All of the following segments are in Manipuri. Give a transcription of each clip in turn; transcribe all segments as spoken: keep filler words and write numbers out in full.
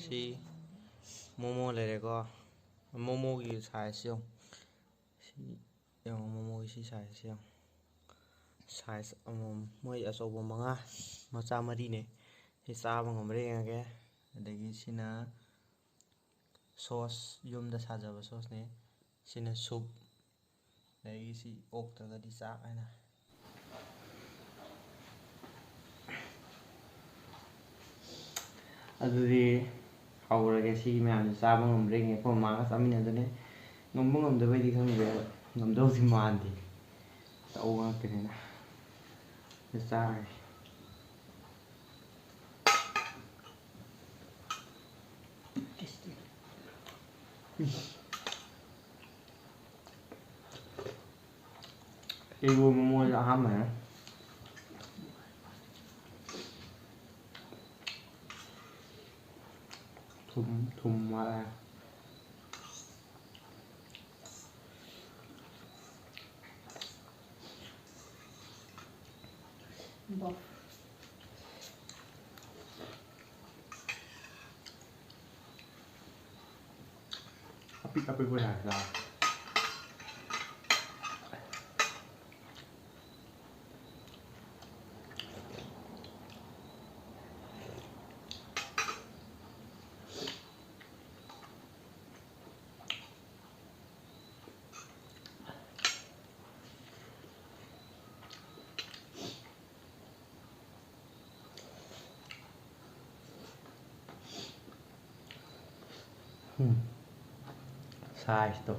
ꯁꯤ ꯃꯣꯃꯣ ꯂꯩꯔꯦꯀꯣ꯫ ꯃꯣꯃꯣꯒꯤ ꯁꯥꯏꯖꯁꯤ ꯌꯦꯡꯉꯨ꯫ ꯁꯤ ꯌꯦꯡꯉꯨ, ꯃꯣꯃꯣꯒꯤ ꯁꯤ ꯁꯥꯏꯖꯁꯤ ꯌꯦꯡꯉꯨ꯫ ꯁꯥꯏꯖ ꯑꯃꯃꯝ, ꯃꯣꯏ ꯑꯆꯧꯕ ꯃꯉꯥ, ꯃꯆꯥ ꯃꯔꯤꯅꯦ꯫ ꯁꯤ ꯆꯥꯕ ꯉꯝꯕ꯭ꯔꯥ ꯌꯦꯡꯉꯒꯦ꯫ ꯑꯗꯒꯤ ꯁꯤꯅ ꯁꯣꯁ, ꯌꯨꯝꯗ ꯁꯥꯖꯕ ꯁꯣꯁꯅꯦ꯫ ꯁꯤꯅ ꯁꯨꯞ꯫ ꯑꯗꯒꯤ ꯁꯤ ꯑꯣꯛꯇ꯭ꯔꯒꯗꯤ ꯆꯥꯛ ꯍꯥꯏꯅ꯫ ꯑꯗꯨꯗꯤ ꯍꯧꯔꯒꯦ꯫ ꯁꯤꯒꯤ ꯃꯌꯥꯝꯁꯦ ꯆꯥꯕ ꯉꯝꯕ꯭ꯔꯥ ꯌꯦꯡꯒꯦ꯫ ꯑꯩꯈꯣꯏ ꯃꯃꯥꯒ ꯆꯥꯃꯤꯟꯅꯗꯣꯏꯅꯦ꯫ ꯉꯝꯕ ꯉꯝꯗꯕꯩꯗꯤ ꯈꯪꯗ꯭ꯔꯦ, ꯑꯗꯣ ꯉꯝꯗꯧꯗꯤ ꯃꯥꯟꯗꯦ꯫ ꯇꯧꯕ ꯉꯥꯛꯇꯅꯤꯅ꯫ ꯆꯥꯔꯒꯦ꯫ ꯏꯔꯣꯟꯕ ꯃꯣꯏꯁꯨ ꯑꯍꯥꯟꯕꯅꯦ꯫ ꯊꯨꯝ, ꯊꯨꯝ ꯋꯥꯠꯂꯦ꯫ ꯑꯄꯤꯛ ꯑꯄꯤꯛꯄ ꯁꯥꯏꯖꯇ꯫ ꯎꯝ꯫ ꯁꯥꯏꯖꯇꯣ꯫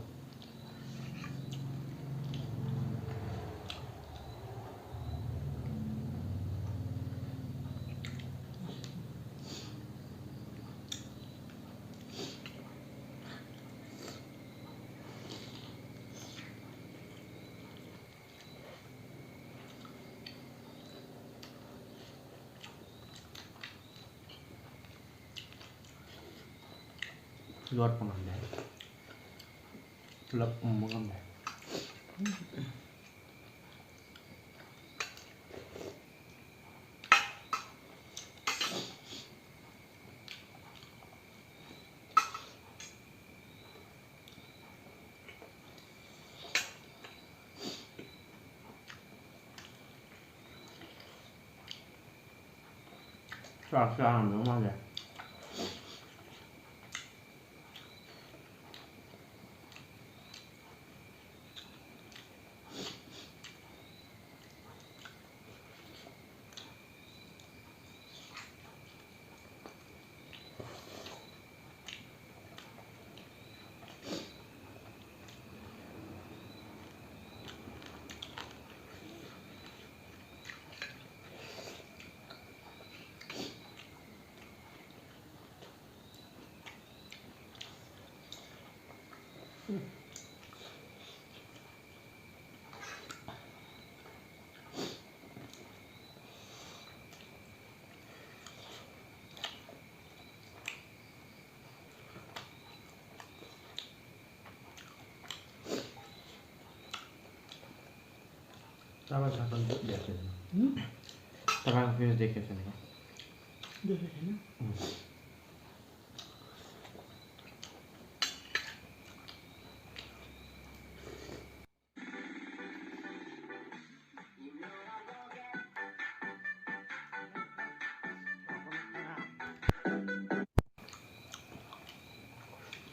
ꯂꯣꯠꯄ ꯉꯝꯗꯦ꯫ ꯄꯨꯂꯞ ꯎꯝꯕ ꯉꯝꯗꯦ꯫ ꯆꯥꯛ ꯆꯥꯔꯝꯗꯧ ꯃꯥꯜꯂꯦ꯫ चावल साग तो देख लेते हैं। हम्म? तरांग फिर देख लेते हैं। देख लेते हैं ना। हम्म।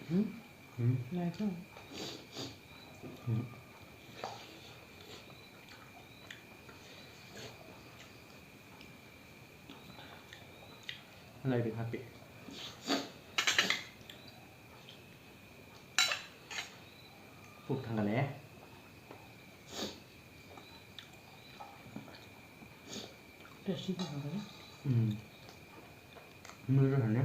हम्म? हम्म। लाइक है। हम्म। ꯂꯩꯔꯤꯛ ꯍꯥꯞꯄꯤ꯫ ꯄꯨꯛ ꯊꯟꯒꯠꯂꯛꯑꯦ꯫ ꯇꯦꯁꯇꯤ ꯇꯧꯔꯒꯅꯤ꯫ ꯎꯝ꯫ ꯃꯣꯏꯁꯨ ꯍꯥꯎꯅꯤ꯫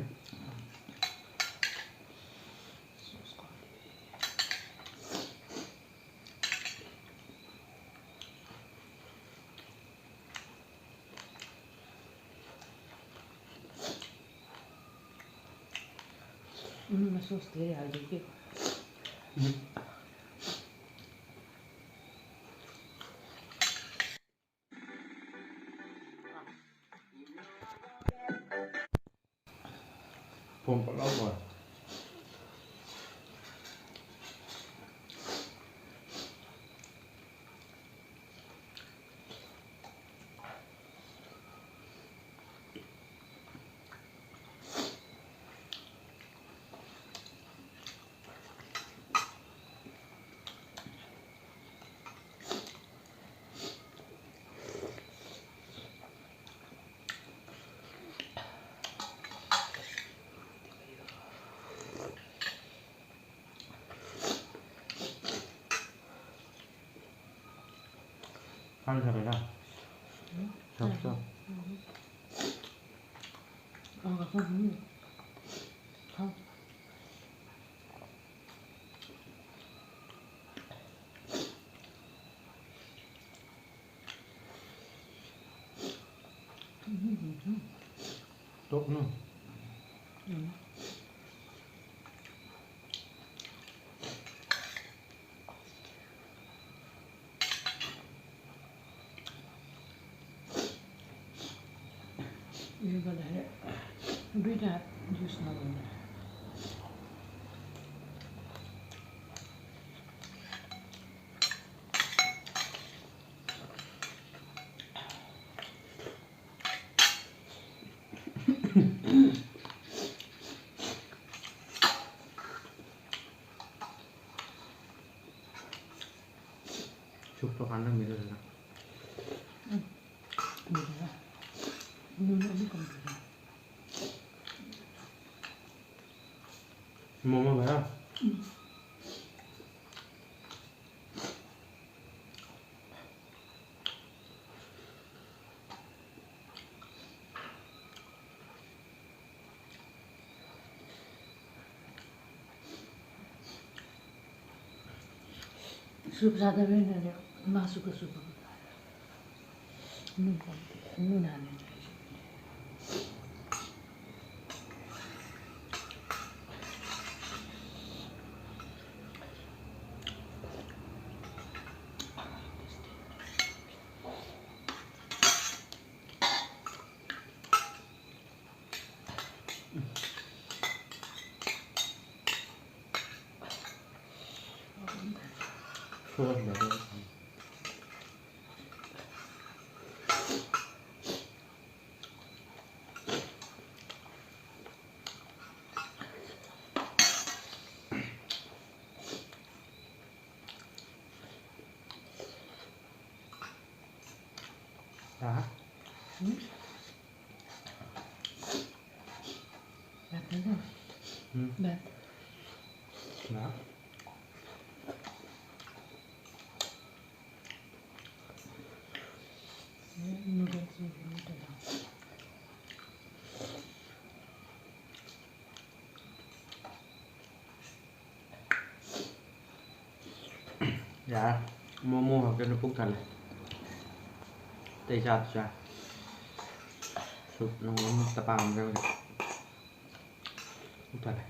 ꯎꯝ, ꯃꯁꯣꯁꯇꯤ ꯌꯥꯗꯦ ꯏꯕꯦꯝꯃ꯫ ꯎꯝ꯫ ꯊꯣꯡ ꯄꯪꯂꯥꯎ ꯂꯥꯎꯔꯦ꯫ ꯊꯥꯡ ꯁꯥꯕꯩꯔꯥ? ꯎꯝ꯫ ꯁꯥꯕ ꯆꯥꯎ꯫ ꯎꯝ꯫ ꯊꯥꯡ ꯆꯥꯎ꯫ ꯎꯝ꯫ ꯊꯥꯡ꯫ ꯇꯣꯛꯅꯨ꯫ ꯎꯝ꯫ ꯏꯔꯨꯕꯗ ꯍꯦꯛ ꯂꯨꯏꯅ ꯌꯨꯁ ꯇꯧꯕꯅꯦ꯫ ꯆꯨꯞꯄ ꯀꯥꯟꯗ ꯃꯤꯔꯔ꯫ ꯎꯝ꯫ ꯃꯤꯔꯔ꯫ ꯃꯤꯔꯔ ꯑꯅꯤ ꯀꯝ ꯄꯤꯔꯦ꯫ ꯃꯣꯃꯣ ꯚꯥꯏ꯫ ꯎꯝ꯫ ꯁꯨꯞ ꯆꯥꯗꯕꯅꯤꯅꯅꯦ, ꯃꯥꯁꯨ ꯀꯩꯁꯨ ꯅꯨꯡ ꯄꯣꯟꯇꯦ, ꯅꯨꯡ ꯍꯥꯟꯅ ꯍꯥꯏꯁꯤꯅꯦ꯫ ꯍꯥ? ꯎꯝ? ꯎꯝ꯫ ꯂꯥ꯫ ꯌꯥꯔꯦ꯫ ꯃꯣꯃꯣ ꯈꯛꯇꯅ ꯄꯨꯛ ꯊꯜꯂꯦ꯫ ꯑꯇꯩ ꯆꯥꯗ꯭ꯔꯁꯨ ꯌꯥꯔꯦ꯫ ꯁꯨꯞ ꯅꯨꯡ ꯑꯃꯠꯇ ꯄꯥꯝꯗ꯭ꯔꯦ ꯍꯧꯖꯤꯛ꯫ ꯄꯨꯛ ꯊꯜꯂꯦ꯫